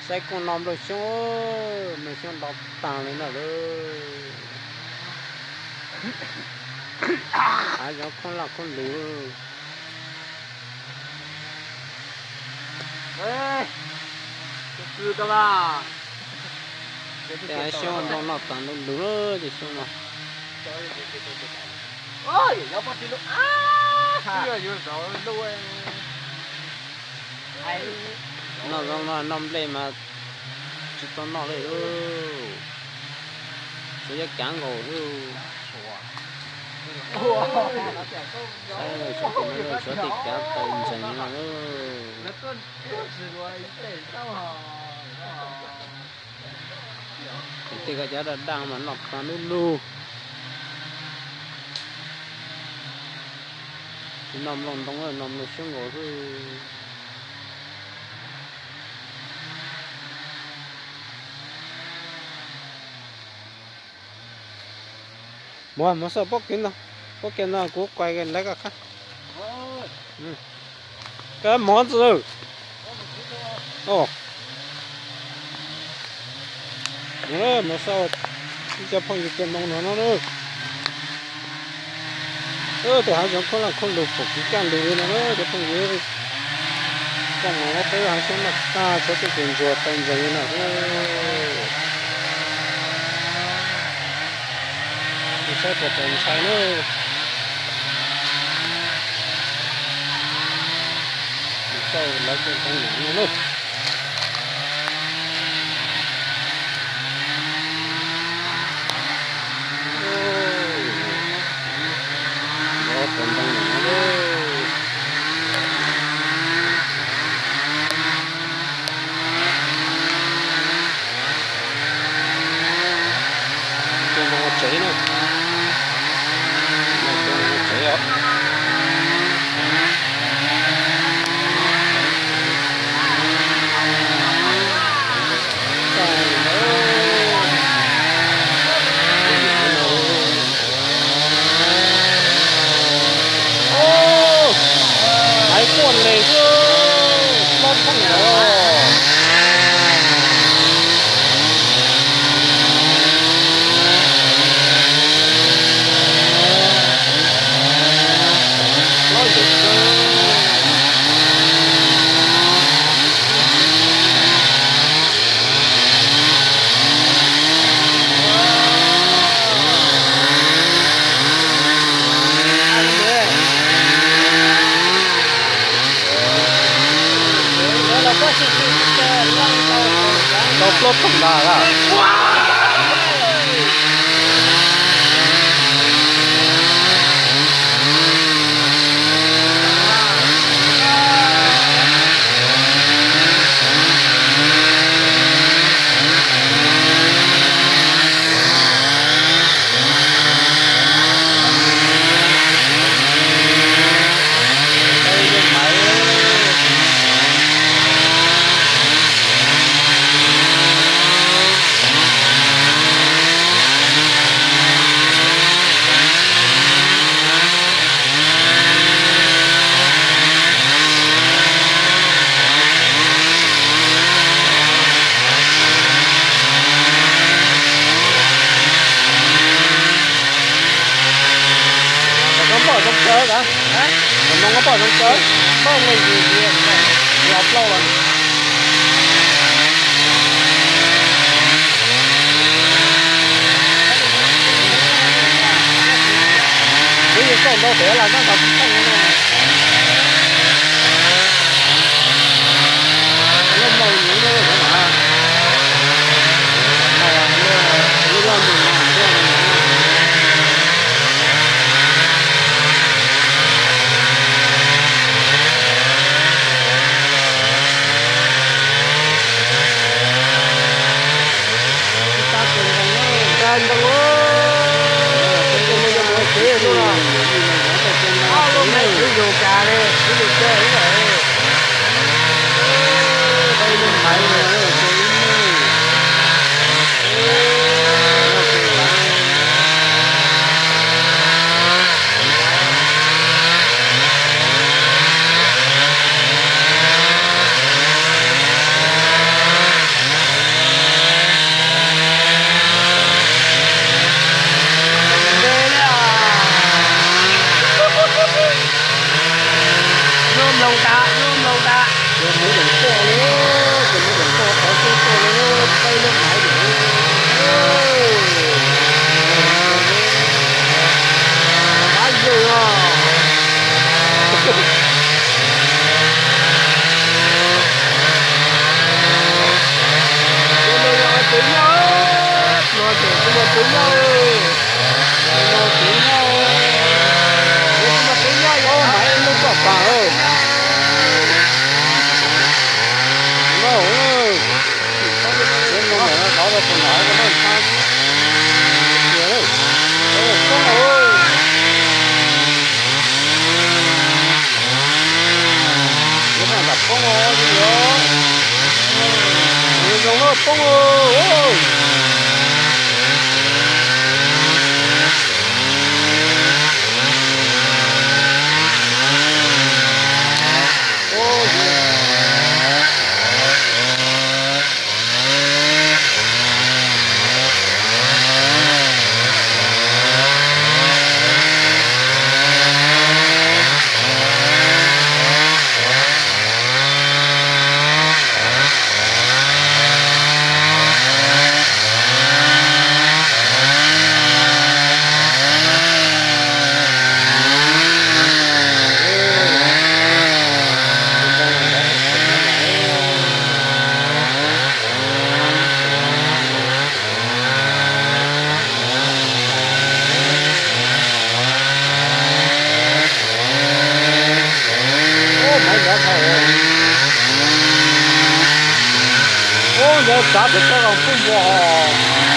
Saib koj no nplooj xyoob, nplooj xyoob do taag li no lawm. Hav zoov khoob laj khoob lug. Tej hav xyoob nplooj noj taag lug lug lawm, tej xyoob no. Noj zoo no noj nplej mas tsis tau noj li. Tsuas yog kav nkaus xwb. Saib, suav tej kav tawm ntsees li no. Tej koj cov daj daj mas noj taag lug lug. Tsis noj nplooj ntoo, noj nplooj xyoob nkaus xwb. Muab, muab xauj pob kev no, pob kev no kuv quay lawv koj qab. Koj mov ntxwg. Muab xauj ib co phooj ywg kev moo no no. Tej hav zoov khoob laj khoob lug pum kev kaj lug li no cov phooj ywg. Koj mus ob peb hav xyoob noj tag, tshuav tej tus ntsuag tawm ntsees li no xwb. Saib puas txaus ntshai na. Txaus lawv tus ntoo no na. Lawv tus ntoo no na. Coj mus ua tsev na. Coj mus ua tsev os. Maiv quaj les xwb, lob thooj los. Lob yawg xwb. Tau plaub thooj ntag. Koj pom zoo kawg, koj pom zoo kawg, pom me ntsis, plaub los. Kuv yog koj ntau pem los noj tau tib teej no. Loj mus nws loj mas. Loj mus no. Ntag ntag, mus tsev tuaj los. Tas, lub nploos tas. Ces muab deem tuaj li, ces muab deem tuaj qhov xwb tuaj li, peb lub maiv deem li. Qab yug os. Ces los yog txiv nyoj, los ces kuv mas txiv nyoj, los txiv nyoj, kuv mas txiv nyoj yog maiv lub toj pas. No, no, no, no, no, no, no, poob os, zoo loj poob os. Ub, maiv ntxov dhau. Ub, ntxov tsav peb tso los pub npua hos.